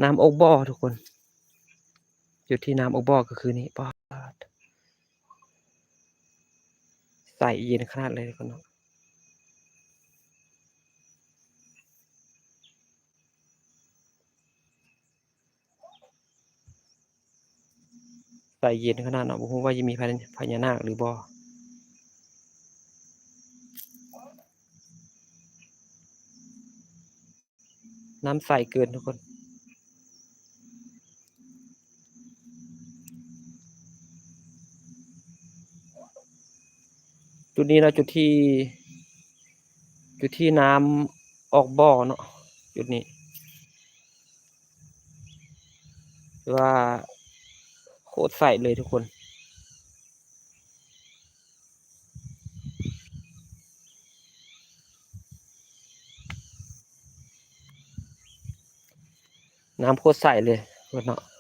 ນ້ຳອົກບໍ່ທຸກຄົນ ຈຸດທີ່ນ້ຳອົກບໍ່ກໍຄືນີ້. ປາດ ໃສເຢັນຂະໜາດເລີຍທຸກຄົນເນາະ. ໃສເຢັນຂະໜາດເນາະ ບໍ່ຮູ້ວ່າຈະມີພະ ພະຍານາກຫຼືບໍ່. ນ້ຳໃສເກີນທຸກຄົນ. ຈຸດນີ້ເນາະ ຈຸດທີ່ ຈຸດທີ່ນ້ຳອອກບໍ່ເນາະ ຈຸດນີ້ ຖືວ່າໂຄດໃສເລີຍທຸກຄົນ. ນ້ຳໂຄດໃສເລີຍເນາະ.